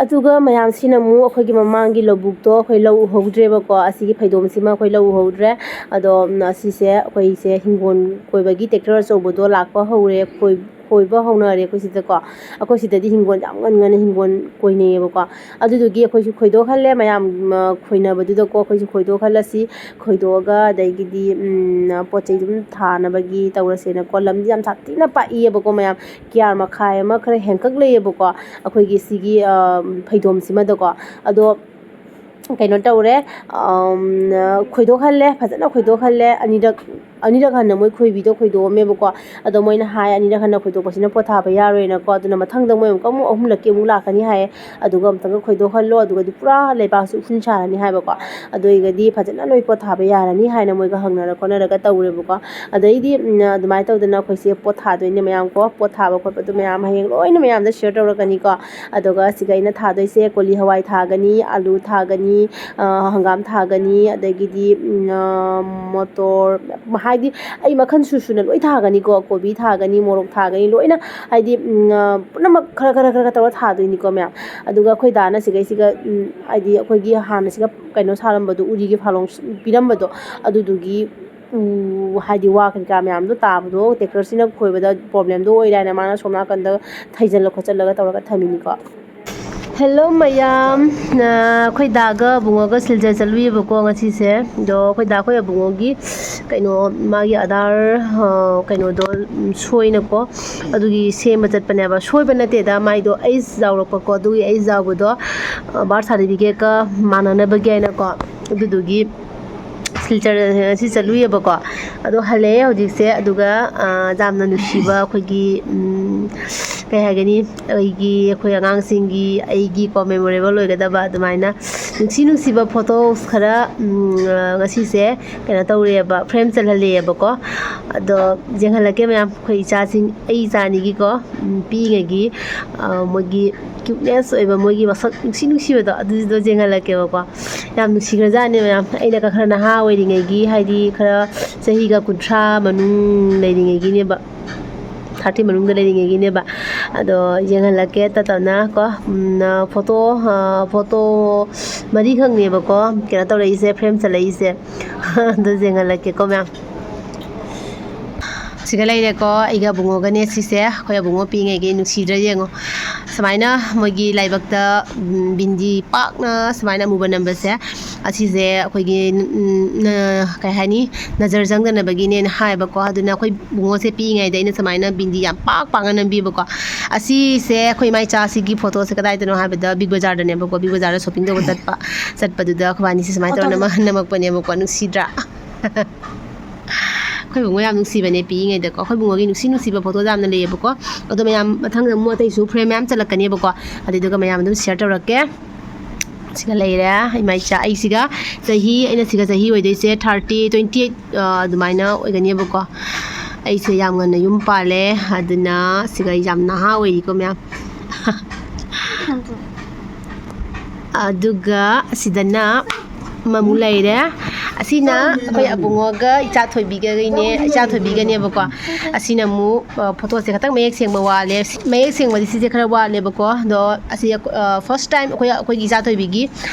ꯑꯗꯨꯒ ꯃꯌꯥꯝꯁꯤꯅ ꯑꯃꯨꯛ ꯑꯩꯈꯣꯏꯒꯤ ꯃꯃꯥꯡꯒꯤ ꯂꯧꯕꯨꯛꯇꯣ ꯑꯩꯈꯣꯏ ꯂꯧ ꯎꯍꯧꯗ꯭ꯔꯦꯕꯀꯣ꯫ ꯑꯁꯤꯒꯤ ꯐꯩꯗꯣꯝꯁꯤꯃ ꯑꯩꯈꯣꯏ ꯂꯧ ꯎꯍꯧꯗ꯭ꯔꯦ꯫ ꯑꯗꯣ, ꯎꯝ, ꯑꯁꯤꯁꯦ ꯑꯩꯈꯣꯏꯁꯦ ꯍꯤꯡꯒꯣꯜ ꯀꯣꯏꯕꯒꯤ tractor ꯑꯆꯧꯕꯗꯣ ꯂꯥꯛꯄ ꯍꯧꯔꯦ꯫ ꯈꯣꯏ-, ꯈꯣꯏꯕ ꯍꯧꯅꯔꯦ ꯑꯩꯈꯣꯏ ꯁꯤꯗꯀꯣ꯫ ꯑꯩꯈꯣꯏ ꯁꯤꯗꯗꯤ ꯍꯤꯡꯒꯣꯜ ꯌꯥꯝ ꯉꯟ ꯉꯟꯅ ꯍꯤꯡꯒꯣꯜ ꯀꯣꯏꯅꯩꯌꯦꯕꯀꯣ꯫ ꯑꯗꯨꯗꯨꯒꯤ ꯑꯩꯈꯣꯏꯁꯨ ꯈꯣꯏꯗꯣꯛꯍꯜꯂꯦ ꯃꯌꯥꯝ, ꯎꯝ, ꯈꯣꯏꯅꯕꯗꯨꯗꯀꯣ꯫ ꯑꯩꯈꯣꯏꯁꯨ ꯈꯣꯏꯗꯣꯛꯍꯜꯂꯁꯤ꯫ ꯈꯣꯏꯗꯣꯛꯑꯒ ꯑꯗꯒꯤꯗꯤ, ꯎꯝ, ꯄꯣꯠ ꯆꯩ ꯑꯗꯨꯝ ꯊꯥꯅꯕꯒꯤ ꯇꯧꯔꯁꯦꯅꯀꯣ꯫ ꯂꯝꯗꯤ ꯌꯥꯝ ꯁꯥꯊꯤꯅ ꯄꯥꯛꯏꯌꯦꯕꯀꯣ ꯃꯌꯥꯝ꯫ ꯀꯤꯌꯥꯔ ꯃꯈꯥꯏ ꯑꯃ ꯈꯔ ꯍꯦꯟꯀꯛ ꯂꯩꯌꯦꯕꯀꯣ꯫ ꯑꯩꯈꯣꯏꯒꯤ ꯁꯤꯒꯤ, ꯑ, ꯐꯩꯗꯣꯝꯁꯤꯃꯗꯀꯣ꯫ ꯑꯗꯣ ꯀꯩꯅꯣ ꯇꯧꯔꯦ, ꯑꯝ, ꯈꯣꯏꯗꯣꯛꯍꯜꯂꯦ, ꯐꯖꯅ ꯈꯣꯏꯗꯣꯛꯍꯜꯂꯦ꯫ ꯑꯅꯤꯔꯛ, ꯑꯅꯤꯔꯛ ꯍꯟꯅ ꯃꯣꯏ ꯈꯣꯏꯕꯤꯗꯣ ꯈꯣꯏꯗꯣꯛꯑꯝꯃꯦꯕꯀꯣ꯫ ꯑꯗꯣ ꯃꯣꯏꯅ ꯍꯥꯏ, ꯑꯅꯤꯔꯛ ꯍꯟꯅ ꯈꯣꯏꯗꯣꯛꯄꯁꯤꯅ ꯄꯣꯠ ꯊꯥꯕ ꯌꯥꯔꯣꯏꯅꯀꯣ꯫ ꯑꯗꯨꯅ ꯃꯊꯪꯗ ꯃꯣꯏ ꯑꯃꯨꯛꯀ, ꯑꯃꯨꯛ ꯑꯍꯨꯝꯂꯛꯀꯤ ꯑꯃꯨꯛ ꯂꯥꯛꯀꯅꯤ ꯍꯥꯏꯌꯦ꯫ ꯑꯗꯨꯒ ꯑꯃꯨꯛꯇꯪꯒ ꯈꯣꯏꯗꯣꯛꯍꯜꯂꯣ, ꯑꯗꯨꯒꯗꯤ ꯄꯨꯔꯥ ꯂꯩꯕꯥꯛꯁꯦ ꯎꯐꯨꯟ ꯁꯥꯔꯅꯤ ꯍꯥꯏꯕꯀꯣ꯫ ꯑꯗꯨ ꯑꯣꯏꯔꯒꯗꯤ ꯐꯖꯅ ꯅꯣꯏ ꯄꯣꯠ ꯊꯥꯕ ꯌꯥꯔꯅꯤ ꯍꯥꯏꯅ ꯃꯣꯏꯒ ꯍꯪꯅꯔ ꯈꯣꯠꯅꯔꯒ ꯇꯧꯔꯦꯕꯀꯣ꯫ ꯑꯗꯩꯗꯤ, ꯎꯝ, ꯑꯗꯨꯃꯥꯏꯅ ꯇꯧꯗꯅ ꯑꯩꯈꯣꯏꯁꯦ ꯄꯣꯠ ꯊꯥꯗꯣꯏꯅꯦ ꯃꯌꯥꯝ ꯀꯣ꯫ ꯄꯣꯠ ꯊꯥꯕ ꯈꯣꯠꯄꯗꯣ ꯃꯌꯥꯝ ꯍꯌꯦꯡ ꯂꯣꯏꯅ ꯃꯌꯥꯝꯗ share ꯇꯧꯔꯛꯀꯅꯤꯀꯣ꯫ ꯑꯗꯨꯒ ꯁꯤꯒ ꯑꯩꯅ ꯊꯥꯗꯣꯏꯁꯦ ꯀꯣꯂꯤ ꯍꯋꯥꯏ ꯊꯥꯒꯅꯤ, ꯑꯂꯨ ꯊꯥꯒꯅꯤ, ꯑ, ꯍꯪꯒꯥꯝ ꯊꯥꯒꯅꯤ, ꯑꯗꯒꯤꯗꯤ, ꯎꯝ, ꯑ, ꯃꯣꯇꯣꯔ, ꯍꯥꯏꯗꯤ ꯑꯩ ꯃꯈꯜ ꯁꯨ ꯁꯨꯅ ꯂꯣꯏ ꯊꯥꯒꯅꯤꯀꯣ꯫ ꯀꯣꯕꯤ ꯊꯥꯒꯅꯤ, ꯃꯣꯔꯣꯛ ꯊꯥꯒꯅꯤ, ꯂꯣꯏꯅ ꯍꯥꯏꯗꯤ, ꯎꯝ, ꯑ, ꯄꯨꯝꯅꯃꯛ ꯈꯔ ꯈꯔ ꯈꯔ ꯈꯔ ꯇꯧꯔ ꯊꯥꯗꯣꯏꯅꯤꯀꯣ ꯃꯌꯥꯝ꯫ ꯑꯗꯨꯒ ꯑꯩꯈꯣꯏ ꯗꯥꯅ ꯁꯤꯒꯩꯁꯤꯒ, ꯎꯝ, ꯍꯥꯏꯗꯤ ꯑꯩꯈꯣꯏꯒꯤ ꯍꯥꯟꯅ ꯁꯤꯒ ꯀꯩꯅꯣ ꯁꯥꯔꯝꯕꯗꯣ, ꯎꯔꯤꯒꯤ ꯐꯥꯂꯣꯡ ꯄꯤꯔꯝꯕꯗꯣ, ꯑꯗꯨꯗꯨꯒꯤ ꯎ, ꯍꯥꯏꯗꯤ ꯋꯥ ꯀꯩꯀꯥ ꯃꯌꯥꯝꯗꯣ ꯇꯥꯕꯗꯣ tractorꯁꯤꯅ ꯈꯣꯏꯕꯗ problemꯗꯣ ꯑꯣꯏꯔꯦ ꯍꯥꯏꯅ ꯃꯥꯅ ꯁꯣꯝ ꯅꯥꯀꯟꯗ ꯊꯩꯖꯜꯂ ꯈꯣꯠꯆꯜꯂꯒ ꯇꯧꯔꯒ ꯊꯝꯃꯤꯅꯤꯀꯣ꯫ Hello ꯃꯌꯥꯝ, ꯑ, ꯑꯩꯈꯣꯏ ꯗꯥꯒ ꯑꯕꯨꯡꯉꯣꯒ ꯁꯤꯜꯆꯔ ꯆꯠꯂꯨꯏꯌꯦꯕꯀꯣ ꯉꯁꯤꯁꯦ꯫ ꯑꯗꯣ ꯑꯩꯈꯣꯏ ꯗꯥ, ꯑꯩꯈꯣꯏ ꯑꯕꯨꯡꯉꯣꯒꯤ ꯀꯩꯅꯣ, ꯃꯥꯒꯤ ꯑꯙꯥꯔ, ꯑ, ꯀꯩꯅꯣꯗꯣ, ꯎꯝ, ꯁꯣꯏꯅꯀꯣ, ꯑꯗꯨꯒꯤ ꯁꯦꯝꯕ ꯆꯠꯄꯅꯦꯕ꯫ ꯁꯣꯏꯕ ꯅꯠꯇꯦꯗ, ꯃꯥꯏꯗꯣ ꯑꯩꯁ ꯌꯥꯎꯔꯛꯄꯀꯣ, ꯑꯗꯨꯒꯤ ꯑꯩꯁ ꯌꯥꯎꯕꯗꯣ, ꯑ, ꯕꯥꯔꯊ ꯁꯥꯔꯇꯤꯐꯤꯀꯦꯠꯀ ꯃꯥꯟꯅꯅꯕꯒꯤ ꯍꯥꯏꯅꯀꯣ, ꯑꯗꯨꯗꯨꯒꯤ ꯁꯤꯜꯆꯔ ꯉꯁꯤ ꯆꯠꯂꯨꯏꯌꯦꯕꯀꯣ꯫ ꯑꯗꯣ ꯍꯜꯂꯛꯑꯦ ꯍꯧꯖꯤꯛꯁꯦ꯫ ꯑꯗꯨꯒ, ꯑ, ꯌꯥꯝꯅ ꯅꯨꯡꯁꯤꯕ ꯑꯩꯈꯣꯏꯒꯤ, ꯎꯝ, ꯀꯩ ꯍꯥꯏꯒꯅꯤ, ꯑꯩꯒꯤ, ꯑꯩꯈꯣꯏ ꯑꯉꯥꯡꯁꯤꯡꯒꯤ, ꯑꯩꯒꯤꯀꯣ, ꯃꯦꯃꯣꯔꯦꯕꯜ ꯑꯣꯏꯒꯗꯕ ꯑꯗꯨꯃꯥꯏꯅ ꯅꯨꯡꯁꯤ ꯅꯨꯡꯁꯤꯕ ꯐꯣꯇꯣꯁ ꯈꯔ, ꯎꯝ, ꯑ, ꯉꯁꯤꯁꯦ ꯀꯩꯅꯣ ꯇꯧꯔꯦꯕ, ꯐ꯭ꯔꯦꯝ ꯆꯜꯍꯜꯂꯦꯕꯀꯣ꯫ ꯑꯗꯣ ꯌꯦꯡꯍꯜꯂꯛꯀꯦ ꯃꯌꯥꯝ, ꯑꯩꯈꯣꯏ ꯏꯆꯥꯁꯤꯡ, ꯑꯩ ꯏꯆꯥ ꯑꯅꯤꯒꯤꯀꯣ, ꯎꯝ, ꯄꯤꯛꯏꯉꯩꯒꯤ, ꯑ, ꯃꯣꯏꯒꯤ ꯀ꯭ꯌꯨꯠꯅꯦꯁ ꯑꯣꯏꯕ, ꯃꯣꯏꯒꯤ ꯃꯁꯛ ꯅꯨꯡꯁꯤ ꯅꯨꯡꯁꯤꯕꯗꯣ, ꯑꯗꯨꯗꯣ ꯌꯦꯡꯍꯜꯂꯛꯀꯦꯕꯀꯣ꯫ ꯌꯥꯝ ꯅꯨꯡꯁꯤꯈ꯭ꯔꯖꯥꯠꯅꯦ ꯃꯌꯥꯝ꯫ ꯑꯩꯅ ꯈꯔ ꯅꯍꯥ ꯑꯣꯏꯔꯤꯉꯩꯒꯤ, ꯍꯥꯏꯗꯤ ꯈꯔ ꯆꯍꯤꯒ ꯀꯨꯟꯊ꯭ꯔꯥ ꯃꯅꯨꯡ ꯂꯩꯔꯤꯉꯩꯒꯤꯅꯦꯕ, ꯊꯥꯔꯇꯤ ꯃꯅꯨꯡꯗ ꯂꯩꯔꯤꯉꯩꯒꯤꯅꯦꯕ꯫ ꯑꯗꯣ ꯌꯦꯡꯍꯜꯂꯛꯀꯦ ꯇꯞ ꯇꯞꯅ ꯀꯣ꯫ ꯎꯝ, ꯐꯣꯇꯣ, ꯑ, ꯐꯣꯇꯣ ꯃꯔꯤꯈꯛꯅꯦꯕꯀꯣ ꯀꯩꯅꯣ ꯇꯧꯔꯛꯏꯁꯦ, ꯐ꯭ꯔꯦꯝ ꯆꯠꯂꯛꯏꯁꯦ꯫ ꯑꯗꯨ ꯌꯦꯡꯍꯜꯂꯛꯀꯦꯀꯣ ꯃꯌꯥꯝ꯫ ꯁꯤꯒ ꯂꯩꯔꯦꯀꯣ, ꯑꯩꯒ ꯑꯕꯨꯡꯉꯣꯒꯅꯦ ꯁꯤꯁꯦ꯫ ꯑꯩꯈꯣꯏ ꯑꯕꯨꯡꯉꯣ ꯄꯤꯛꯏꯉꯩꯒꯤ ꯅꯨꯡꯁꯤꯗ꯭ꯔꯥ ꯌꯦꯡꯉꯣ꯫ ꯁꯨꯃꯥꯏꯅ ꯃꯣꯏꯒꯤ ꯂꯥꯏꯕꯛꯇ, ꯎꯝ, ꯕꯤꯟꯗꯤ ꯄꯥꯛꯅ ꯁꯨꯃꯥꯏꯅ ꯑꯃꯨꯕ ꯅꯝꯕꯁꯦ, ꯑꯁꯤꯁꯦ ꯑꯩꯈꯣꯏꯒꯤ, ꯎꯝ, ꯅ-, ꯀꯩ ꯍꯥꯏꯅꯤ, ꯅꯖꯔ ꯆꯪꯗꯅꯕꯒꯤꯅꯦꯅ ꯍꯥꯏꯌꯦꯕꯀꯣ꯫ ꯑꯗꯨꯅ ꯑꯩꯈꯣꯏ ꯏꯕꯨꯡꯉꯣꯁꯦ ꯄꯤꯛꯏꯉꯩꯗ ꯑꯩꯅ ꯁꯨꯃꯥꯏꯅ ꯕꯤꯟꯗꯤ ꯌꯥꯝ ꯄꯥꯛ ꯄꯥꯛꯅ ꯅꯝꯕꯤꯕꯀꯣ꯫ ꯑꯁꯤꯁꯦ ꯑꯩꯈꯣꯏ ꯏꯃꯥ ꯏꯆꯥꯁꯤꯒꯤ ꯐꯣꯇꯣꯁꯦ ꯀꯗꯥꯏꯗꯅꯣ ꯍꯥꯏꯕꯗ ꯕꯤꯛ ꯕꯖꯥꯔꯗꯅꯦꯕꯀꯣ, ꯕꯤꯛ ꯕꯖꯥꯔꯗ ꯁꯣꯞꯄꯤꯡ ꯇꯧꯕ ꯆꯠꯄ, ꯆꯠꯄꯗꯨꯗ ꯑꯩꯈꯣꯏꯕꯥꯅꯤꯁꯦ ꯁꯨꯃꯥꯏꯅ ꯇꯧꯔ ꯅꯝꯃ-, ꯅꯝꯃꯛꯄꯅꯦꯕꯀꯣ꯫ ꯅꯨꯡꯁꯤꯗ꯭ꯔꯥ? ꯑꯩꯈꯣꯏ ꯏꯕꯨꯡꯉꯣ ꯌꯥꯝ ꯅꯨꯡꯁꯤꯕꯅꯦ ꯄꯤꯛꯏꯉꯩꯗꯀꯣ꯫ ꯑꯩꯈꯣꯏ ꯏꯕꯨꯡꯉꯣꯒꯤ ꯅꯨꯡꯁꯤ ꯅꯨꯡꯁꯤꯕ ꯐꯣꯇꯣ ꯌꯥꯝꯅ ꯂꯩꯌꯦꯕꯀꯣ꯫ ꯑꯗꯣ ꯃꯌꯥꯝ ꯃꯊꯪꯗ ꯑꯃꯨꯛ ꯑꯇꯩꯁꯨ ꯐ꯭ꯔꯦꯝ ꯃꯌꯥꯝ ꯆꯠꯂꯛꯀꯅꯦꯕꯀꯣ꯫ ꯑꯗꯨꯗꯨꯒ ꯃꯌꯥꯝ ꯑꯗꯨꯝ ꯁꯤꯌꯔ ꯇꯧꯔꯛꯀꯦ꯫ ꯁꯤꯒ ꯂꯩꯔꯦ ꯏꯃꯥ ꯏꯆꯥ꯫ ꯑꯩꯁꯤꯒ ꯆꯍꯤ, ꯑꯩꯅ ꯁꯤꯒ ꯆꯍꯤ ꯑꯣꯏꯗꯣꯏꯁꯦ ꯊꯥꯔꯇꯤ, ꯇ꯭ꯋꯦꯟꯇꯤ ꯑꯩꯠ, ꯑ, ꯑꯗꯨꯃꯥꯏꯅ ꯑꯣꯏꯒꯅꯦꯕꯀꯣ꯫ ꯑꯩꯁꯦ ꯌꯥꯝ ꯉꯟꯅ ꯌꯨꯝ ꯄꯥꯜꯂꯦ, ꯑꯗꯨꯅ ꯁꯤꯒ ꯑꯩ ꯌꯥꯝ ꯅꯍꯥ ꯑꯣꯏꯔꯤꯀꯣ ꯃꯌꯥꯝ꯫ ꯑꯗꯨꯒ ꯑꯁꯤꯗꯅ ꯑꯃꯃꯨꯛ ꯂꯩꯔꯦ꯫ ꯑꯁꯤꯅ ꯑꯩꯈꯣꯏ ꯑꯕꯨꯡꯉꯣꯒ ꯏꯆꯥ ꯊꯣꯏꯕꯤꯒꯅꯦ, ꯏꯆꯥ ꯊꯣꯏꯕꯤꯒꯅꯦꯕꯀꯣ꯫ ꯑꯁꯤꯅ ꯑꯃꯨꯛ, ꯑ, ꯐꯣꯇꯣꯁꯦ ꯈꯤꯇꯪ ꯃꯌꯦꯛ ꯁꯦꯡꯕ ꯋꯥꯠꯂꯦ꯫ ꯃꯌꯦꯛ ꯁꯦꯡꯕꯗꯤ ꯁꯤꯁꯦ ꯈꯔ ꯋꯥꯠꯂꯦꯕꯀꯣ꯫ ꯑꯗꯣ ꯑꯁꯤ, ꯑ, ꯐꯥꯔꯁ ꯇꯥꯏꯝ ꯑꯩꯈꯣꯏ, ꯑꯩꯈꯣꯏꯒꯤ ꯏꯆꯥ ꯊꯣꯏꯕꯤꯒꯤ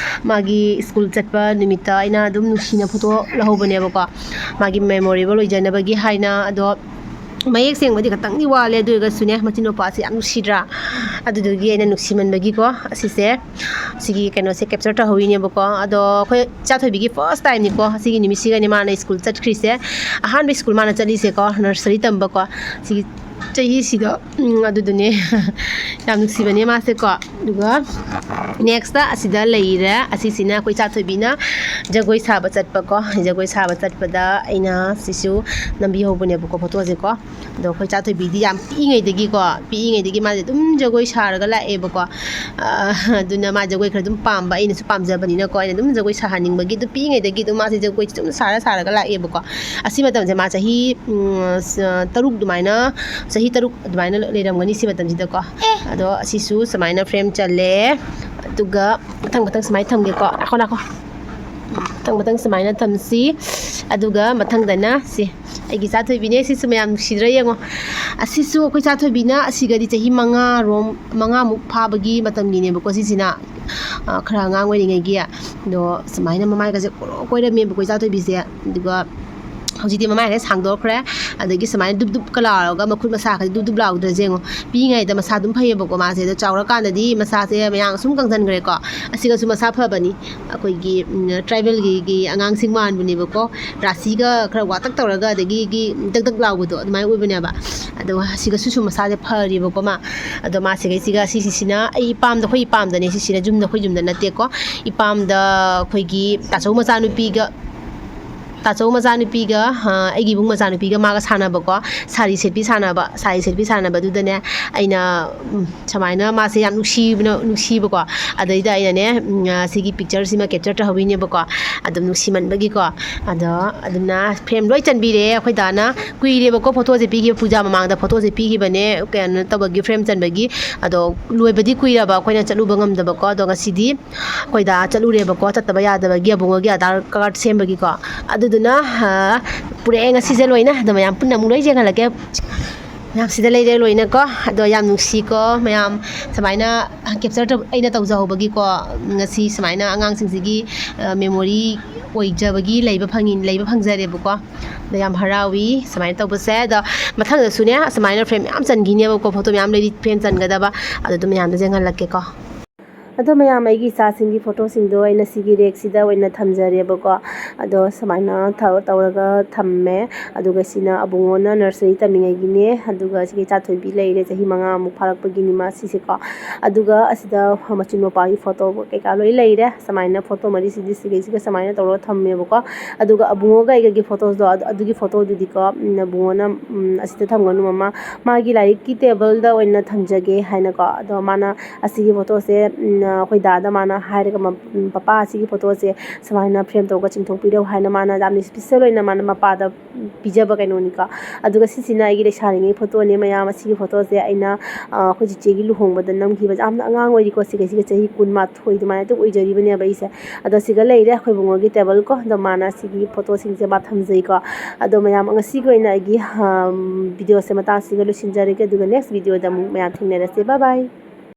ꯃꯥꯒꯤ ꯁ꯭ꯀꯨꯜ ꯆꯠꯄ ꯅꯨꯃꯤꯠꯇ ꯑꯩꯅ ꯑꯗꯨꯝ ꯅꯨꯡꯁꯤꯅ ꯐꯣꯇꯣ ꯂꯧꯍꯧꯕꯅꯦꯕꯀꯣ, ꯃꯥꯒꯤ ꯃꯦꯃꯣꯔꯦꯕꯜ ꯑꯣꯏꯖꯅꯕꯒꯤ ꯍꯥꯏꯅ꯫ ꯑꯗꯣ ꯃꯌꯦꯛ ꯁꯦꯡꯕꯗꯤ ꯈꯇꯪꯗꯤ ꯋꯥꯠꯂꯦ, ꯑꯗꯨ ꯑꯣꯏꯔꯒꯁꯨꯅꯦ, ꯃꯆꯤꯟ ꯃꯧꯄꯥꯁꯦ ꯌꯥꯝ ꯅꯨꯡꯁꯤꯗ꯭ꯔꯥ? ꯑꯗꯨꯗꯨꯒꯤ ꯑꯩꯅ ꯅꯨꯡꯁꯤꯃꯟꯕꯒꯤ ꯀꯣ, ꯑꯁꯤꯁꯦ, ꯁꯤꯒꯤ ꯀꯩꯅꯣꯁꯦ capture ꯇꯧꯍꯧꯔꯤꯅꯦꯕꯀꯣ꯫ ꯑꯗꯣ ꯑꯩꯈꯣꯏ ꯏꯆꯥꯊꯣꯏꯕꯤꯒꯤ first time ꯅꯤꯀꯣ, ꯁꯤꯒꯤ ꯅꯨꯃꯤꯠꯁꯤꯒꯅꯦ ꯃꯥꯅ ꯁ꯭ꯀꯨꯜ ꯆꯠꯈ꯭ꯔꯤꯁꯦ꯫ ꯑꯍꯥꯟꯕ ꯁ꯭ꯀꯨꯜ ꯃꯥꯅ ꯆꯠꯂꯤꯁꯦꯀꯣ, nursery ꯇꯝꯕꯀꯣ, ꯁꯤꯒꯤ ꯆꯍꯤꯁꯤꯗ꯫ ꯎꯝ, ꯑꯗꯨꯗꯨꯅꯦ꯫ ꯌꯥꯝ ꯅꯨꯡꯁꯤꯕꯅꯦ ꯃꯥꯁꯦꯀꯣ꯫ ꯑꯗꯨꯒ next ꯑꯁꯤꯗ ꯂꯩꯔꯦ꯫ ꯑꯁꯤꯁꯤꯅ ꯑꯩꯈꯣꯏ ꯏꯆꯥꯊꯣꯏꯕꯤꯅ ꯖꯒꯣꯏ ꯁꯥꯕ ꯆꯠꯄꯀꯣ꯫ ꯖꯒꯣꯏ ꯁꯥꯕ ꯆꯠꯄꯗ ꯑꯩꯅ ꯁꯤꯁꯨ ꯅꯝꯕꯤꯍꯧꯕꯅꯦꯕꯀꯣ, photoꯁꯦꯀꯣ꯫ ꯑꯗꯣ ꯑꯩꯈꯣꯏ ꯏꯆꯥꯊꯣꯏꯕꯤꯗꯤ ꯌꯥꯝ ꯄꯤꯛꯏꯉꯩꯗꯒꯤꯀꯣ, ꯄꯤꯛꯏꯉꯩꯗꯒꯤ ꯃꯥꯁꯦ ꯑꯗꯨꯝ ꯖꯒꯣꯏ ꯁꯥꯔꯒ ꯂꯥꯛꯑꯦꯕꯀꯣ꯫ ꯑ, ꯑꯗꯨꯅ ꯃꯥ ꯖꯒꯣꯏ ꯈꯔ ꯑꯗꯨꯝ ꯄꯥꯝꯕ, ꯑꯩꯅꯁꯨ ꯄꯥꯝꯖꯕꯅꯤꯅꯀꯣ, ꯑꯩꯅ ꯑꯗꯨꯝ ꯖꯒꯣꯏ ꯁꯥꯍꯟꯅꯤꯡꯕꯒꯤ ꯑꯗꯨꯝ ꯄꯤꯛꯏꯉꯩꯗꯒꯤ ꯑꯗꯨꯝ ꯃꯥꯁꯦ ꯖꯒꯣꯏꯁꯦ ꯑꯗꯨꯝ ꯁꯥꯔ ꯁꯥꯔꯒ ꯂꯥꯛꯑꯦꯕꯀꯣ꯫ ꯑꯁꯤ ꯃꯇꯝꯁꯦ ꯃꯥ ꯆꯍꯤ, ꯎꯝ, ꯁ-, ꯇꯔꯨꯛ ꯑꯗꯨꯃꯥꯏꯅ, ꯆꯍꯤ ꯇꯔꯨꯛ ꯑꯗꯨꯃꯥꯏꯅ ꯂꯩꯔꯝꯒꯅꯤ ꯁꯤ ꯃꯇꯝꯁꯤꯗꯀꯣ꯫ ꯑꯗꯣ ꯑꯁꯤꯁꯨ ꯁꯨꯃꯥꯏꯅ frame ꯆꯜꯂꯦ꯫ ꯑꯗꯨꯒ ꯃꯊꯪ ꯃꯊꯪ ꯁꯨꯃꯥꯏꯅ ꯊꯝꯒꯦꯀꯣ꯫ ꯉꯥꯏꯈꯣ, ꯉꯥꯏꯈꯣ꯫ ꯃꯊꯪ ꯃꯊꯪ ꯁꯨꯃꯥꯏꯅ ꯊꯝꯁꯤ꯫ ꯑꯗꯨꯒ ꯃꯊꯪꯗꯅ ꯁꯤ ꯑꯩꯒꯤ ꯏꯆꯥꯊꯣꯏꯕꯤꯅꯦ꯫ ꯁꯤꯁꯨ ꯃꯌꯥꯝ ꯅꯨꯡꯁꯤꯗ꯭ꯔꯥ ꯌꯦꯡꯉꯣ꯫ ꯑꯁꯤꯁꯨ ꯑꯩꯈꯣꯏ ꯏꯆꯥꯊꯣꯏꯕꯤꯅ ꯑꯁꯤꯒꯗꯤ ꯆꯍꯤ ꯃꯉꯥꯔꯣꯝ, ꯃꯉꯥꯃꯨꯛ ꯐꯥꯕꯒꯤ ꯃꯇꯝꯒꯤꯅꯦꯕꯀꯣ ꯁꯤꯁꯤꯅ꯫ ꯑ, ꯈꯔ ꯑꯉꯥꯡ ꯑꯣꯏꯔꯤꯉꯩꯒꯤ꯫ ꯑꯗꯣ ꯁꯨꯃꯥꯏꯅ ꯃꯃꯥꯏꯒꯁꯦ ꯀꯣꯔꯣ ꯀꯣꯏꯔꯝꯃꯦꯕꯀꯣ ꯏꯆꯥꯊꯣꯏꯕꯤꯁꯦ꯫ ꯑꯗꯨꯒ ꯍꯧꯖꯤꯛꯇꯤ ꯃꯃꯥꯏꯒꯁꯦ ꯁꯥꯡꯗꯣꯛꯈ꯭ꯔꯦ꯫ ꯑꯗꯒꯤ ꯁꯨꯃꯥꯏꯅ ꯗꯨꯞ ꯗꯨꯞꯀ ꯂꯥꯎꯔꯒ ꯃꯈꯨꯠ ꯃꯁꯥꯒꯁꯦ ꯗꯨꯞ ꯗꯨꯞ ꯂꯥꯎꯗ꯭ꯔꯁꯦ ꯌꯦꯡꯉꯣ꯫ ꯄꯤꯛꯏꯉꯩꯗ ꯃꯁꯥ ꯑꯗꯨꯝ ꯐꯩꯌꯦꯕꯀꯣ ꯃꯥꯁꯦ꯫ ꯑꯗꯣ ꯆꯥꯎꯔꯀꯥꯟꯗꯗꯤ ꯃꯁꯥꯁꯦ ꯃꯌꯥꯝ ꯁꯨꯝ ꯀꯪꯁꯤꯟꯈ꯭ꯔꯦꯀꯣ꯫ ꯑꯁꯤꯒꯁꯨ ꯃꯁꯥ ꯐꯕꯅꯤ꯫ ꯑꯩꯈꯣꯏꯒꯤ, ꯎꯝ, tribalꯒꯤ, ꯒꯤ ꯑꯉꯥꯡꯁꯤꯡ ꯃꯥꯟꯕꯅꯦꯕꯀꯣ꯫ ꯔꯥꯁꯤꯒ ꯈꯔ ꯋꯥꯇꯛ ꯇꯧꯔꯒ, ꯑꯗꯒꯤ, ꯒꯤ ꯗꯛ ꯗꯛ ꯂꯥꯎꯕꯗꯣ ꯑꯗꯨꯃꯥꯏꯅ ꯑꯣꯏꯕꯅꯦꯕ꯫ ꯑꯗꯣ ꯁꯤꯒꯁꯨ ꯁꯨꯝ ꯃꯁꯥꯁꯦ ꯐꯔꯤꯕꯀꯣ ꯃꯥ꯫ ꯑꯗꯣ ꯃꯥ ꯁꯤꯒꯩꯁꯤꯒ, ꯁꯤꯁꯤꯁꯤꯅ ꯑꯩ ꯏꯄꯥꯝꯗ, ꯑꯩꯈꯣꯏ ꯏꯄꯥꯝꯗꯅꯦ ꯁꯤꯁꯤꯅ, ꯌꯨꯝꯗ, ꯑꯩꯈꯣꯏ ꯌꯨꯝꯗ ꯅꯠꯇꯦꯀꯣ꯫ ꯏꯄꯥꯝꯗ ꯑꯩꯈꯣꯏꯒꯤ ꯇꯥꯆꯧ ꯃꯆꯥꯅꯨꯄꯤꯒ, ꯇꯥꯆꯧ ꯃꯆꯥꯅꯨꯄꯤꯒ, ꯑ, ꯑꯩꯒꯤ ꯏꯕꯨꯡ ꯃꯆꯥꯅꯨꯄꯤꯒ ꯃꯥꯒ ꯁꯥꯟꯅꯕꯀꯣ꯫ ꯁꯥꯔꯤ ꯁꯦꯠꯄꯤ ꯁꯥꯟꯅꯕ, ꯁꯥꯔꯤ ꯁꯦꯠꯄꯤ ꯁꯥꯟꯅꯕꯗꯨꯗꯅꯦ ꯑꯩꯅ, ꯎꯝ, ꯁꯨꯃꯥꯏꯅ ꯃꯥꯁꯦ ꯌꯥꯝ ꯅꯨꯡꯁꯤꯕꯅ, ꯅꯨꯡꯁꯤꯕꯀꯣ꯫ ꯑꯗꯩꯗ ꯑꯩꯅꯅꯦ, ꯎꯝ, ꯑ, ꯁꯤꯒꯤ pictureꯁꯤꯃ capture ꯇꯧꯍꯧꯔꯤꯅꯦꯕꯀꯣ꯫ ꯑꯗꯨꯝ ꯅꯨꯡꯁꯤꯃꯟꯕꯒꯤ ꯀꯣ꯫ ꯑꯗꯣ ꯑꯗꯨꯝꯅ frame ꯂꯣꯏ ꯆꯟꯕꯤꯔꯦ ꯑꯩꯈꯣꯏ ꯗꯥꯅ꯫ ꯀꯨꯏꯔꯦꯕꯀꯣ photoꯁꯦ ꯄꯤꯈꯤꯕ, ꯄꯨꯖꯥ ꯃꯃꯥꯡꯗ photoꯁꯦ ꯄꯤꯈꯤꯕꯅꯦ, ꯀꯩꯅꯣ ꯇꯧꯕꯒꯤ, frame ꯆꯟꯕꯒꯤ꯫ ꯑꯗꯣ ꯂꯣꯏꯕꯗꯤ ꯀꯨꯏꯔꯕ ꯑꯩꯈꯣꯏꯅ ꯆꯠꯂꯨꯕ ꯉꯝꯗꯕꯀꯣ꯫ ꯑꯗꯣ ꯉꯁꯤꯗꯤ ꯑꯩꯈꯣꯏ ꯗꯥ ꯆꯠꯂꯨꯔꯦꯕꯀꯣ, ꯆꯠꯇꯕ ꯌꯥꯗꯕꯒꯤ ꯑꯕꯨꯡꯉꯣꯒꯤ ꯑꯙꯥꯔ card ꯁꯦꯝꯕꯒꯤꯀꯣ꯫ ꯑꯗꯨꯗꯨꯅ, ꯑ, ꯄꯨꯔꯛꯑꯦ ꯉꯁꯤꯁꯦ ꯂꯣꯏꯅ꯫ ꯑꯗꯣ ꯃꯌꯥꯝ ꯄꯨꯟꯅ ꯑꯃꯨꯛ ꯂꯣꯏ ꯌꯦꯡꯍꯜꯂꯛꯀꯦ꯫ ꯃꯌꯥꯝ ꯁꯤꯗ ꯂꯩꯔꯦ ꯂꯣꯏꯅꯀꯣ꯫ ꯑꯗꯣ ꯌꯥꯝ ꯅꯨꯡꯁꯤꯀꯣ ꯃꯌꯥꯝ, ꯁꯨꯃꯥꯏꯅ ꯀꯦꯞꯆꯔ ꯑꯩꯅ ꯇꯧꯖꯍꯧꯕꯒꯤꯀꯣ꯫ ꯉꯁꯤ ꯁꯨꯃꯥꯏꯅ ꯑꯉꯥꯡꯁꯤꯡꯁꯤꯒꯤ ꯃꯦꯃꯣꯔꯤ ꯑꯣꯏꯖꯕꯒꯤ ꯂꯩꯕ ꯐꯪꯉꯤ, ꯂꯩꯕ ꯐꯪꯖꯔꯦꯕꯀꯣ꯫ ꯑꯗꯣ ꯌꯥꯝ ꯍꯔꯥꯎꯏ ꯁꯨꯃꯥꯏꯅ ꯇꯧꯕꯁꯦ꯫ ꯑꯗꯣ ꯃꯊꯪꯗꯁꯨꯅꯦ ꯁꯨꯃꯥꯏꯅ ꯐ꯭ꯔꯦꯝ ꯃꯌꯥꯝ ꯆꯟꯈꯤꯅꯦꯕꯀꯣ, ꯐꯣꯇꯣ ꯃꯌꯥꯝ ꯂꯩꯔꯤ ꯐ꯭ꯔꯦꯝ ꯆꯟꯒꯗꯕ꯫ ꯑꯗꯨꯗꯣ ꯃꯌꯥꯝꯗ ꯌꯦꯡꯍꯜꯂꯛꯀꯦꯀꯣ꯫ ꯑꯗꯣ ꯃꯌꯥꯝ, ꯑꯩꯒꯤ ꯏꯆꯥꯁꯤꯡꯒꯤ ꯐꯣꯇꯣꯁꯤꯡꯗꯣ ꯑꯩꯅ ꯁꯤꯒꯤ ꯔꯦꯛꯁꯤꯗ ꯑꯣꯏꯅ ꯊꯝꯖꯔꯦꯕꯀꯣ꯫ ꯑꯗꯣ ꯁꯨꯃꯥꯏꯅ ꯇꯧ-, ꯇꯧꯔꯒ ꯊꯝꯃꯦ꯫ ꯑꯗꯨꯒ ꯁꯤꯅ ꯑꯕꯨꯡꯉꯣꯅ ꯅꯔꯁꯔꯤ ꯇꯝꯃꯤꯉꯩꯒꯤꯅꯦ꯫ ꯑꯗꯨꯒ ꯁꯤꯒꯤ ꯏꯆꯥꯊꯣꯏꯕꯤ ꯂꯩꯔꯦ, ꯆꯍꯤ ꯃꯉꯥꯃꯨꯛ ꯐꯥꯔꯛꯄꯒꯤꯅꯤ ꯃꯥ ꯁꯤꯁꯦꯀꯣ꯫ ꯑꯗꯨꯒ ꯑꯁꯤꯗ ꯃꯆꯤꯟ ꯃꯧꯄꯥꯒꯤ ꯐꯣꯇꯣ ꯀꯩꯀꯥ ꯂꯣꯏ ꯂꯩꯔꯦ꯫ ꯁꯨꯃꯥꯏꯅ ꯐꯣꯇꯣ ꯃꯔꯤꯁꯤꯗꯤ ꯁꯤꯒꯩꯁꯤꯒ ꯁꯨꯃꯥꯏꯅ ꯇꯧꯔꯒ ꯊꯝꯃꯦꯕꯀꯣ꯫ ꯑꯗꯨꯒ ꯑꯕꯨꯡꯉꯣꯒ ꯑꯩꯒꯒꯤ ꯐꯣꯇꯣꯁꯗꯣ, ꯑꯗꯨ-, ꯑꯗꯨꯒꯤ ꯐꯣꯇꯣꯗꯨꯗꯤꯀꯣ, ꯎꯝ, ꯑꯕꯨꯡꯉꯣꯅ, ꯎꯝ, ꯑꯁꯤꯗ ꯊꯝꯒꯅꯨ ꯃꯃꯥ, ꯃꯥꯒꯤ ꯂꯥꯏꯔꯤꯛꯀꯤ ꯇꯦꯕꯜꯗ ꯑꯣꯏꯅ ꯊꯝꯖꯒꯦ ꯍꯥꯏꯅꯀꯣ꯫ ꯑꯗꯣ ꯃꯥꯅ ꯑꯁꯤꯒꯤ ꯐꯣꯇꯣꯁꯦ, ꯎꯝ, ꯑꯩꯈꯣꯏ ꯗꯥꯗ ꯃꯥꯅ ꯍꯥꯏꯔꯒ, ꯃ-, ꯎꯝ, "ꯄꯄꯥ, ꯑꯁꯤꯒꯤ ꯐꯣꯇꯣꯁꯦ ꯁꯨꯃꯥꯏꯅ ꯐ꯭ꯔꯦꯝ ꯇꯧꯔꯒ ꯆꯤꯡꯊꯣꯛꯄꯤꯔꯛꯎ" ꯍꯥꯏꯅ ꯃꯥꯅ ꯌꯥꯝꯅ ꯏꯁꯄꯤꯁꯦꯜ ꯑꯣꯏꯅ ꯃꯥꯅ ꯃꯄꯥꯗ ꯄꯤꯖꯕ ꯀꯩꯅꯣꯅꯤꯀꯣ꯫ ꯑꯗꯨꯒ ꯁꯤꯁꯤꯅ ꯑꯩꯒꯤ ꯂꯩꯁꯥꯔꯤꯉꯩ ꯐꯣꯇꯣꯅꯦ ꯃꯌꯥꯝ꯫ ꯑꯁꯤꯒꯤ ꯐꯣꯇꯣꯁꯦ ꯑꯩꯅ, ꯑ, ꯑꯩꯈꯣꯏ ꯆꯤꯆꯦꯒꯤ ꯂꯨꯍꯣꯡꯕꯗ ꯅꯝꯈꯤꯕ, ꯌꯥꯝꯅ ꯑꯉꯥꯡ ꯑꯣꯏꯔꯤꯀꯣ, ꯁꯤꯒꯩꯁꯤꯒ ꯆꯍꯤ ꯀꯨꯟꯃꯥꯊꯣꯏ ꯑꯗꯨꯃꯥꯏꯅ ꯑꯗꯨꯝ ꯑꯣꯏꯖꯔꯤꯕꯅꯦꯕ ꯑꯩꯁꯦ꯫ ꯑꯗꯣ ꯁꯤꯒ ꯂꯩꯔꯦ ꯑꯩꯈꯣꯏ ꯕꯨꯡꯉꯣꯒꯤ ꯇꯦꯕꯜ ꯀꯣ꯫ ꯑꯗꯣ ꯃꯥꯅ ꯁꯤꯒꯤ ꯐꯣꯇꯣꯁꯤꯡꯁꯦ ꯃꯥ ꯊꯝꯖꯩꯀꯣ꯫ ꯑꯗꯣ ꯃꯌꯥꯝ, ꯉꯁꯤꯒꯤ ꯑꯣꯏꯅ ꯑꯩꯒꯤ, ꯑꯝ, ꯚꯤꯗꯤꯑꯣꯁꯦ ꯃꯇꯥꯡꯁꯤꯒ ꯂꯣꯏꯁꯤꯟꯖꯔꯒꯦ꯫ ꯑꯗꯨꯒ ꯅꯦꯛꯁ ꯚꯤꯗꯤꯑꯣꯗ ꯑꯃꯨꯛ ꯃꯌꯥꯝ ꯊꯦꯡꯅꯔꯁꯦ꯫ ꯕꯥꯏ ꯕꯥꯏ꯫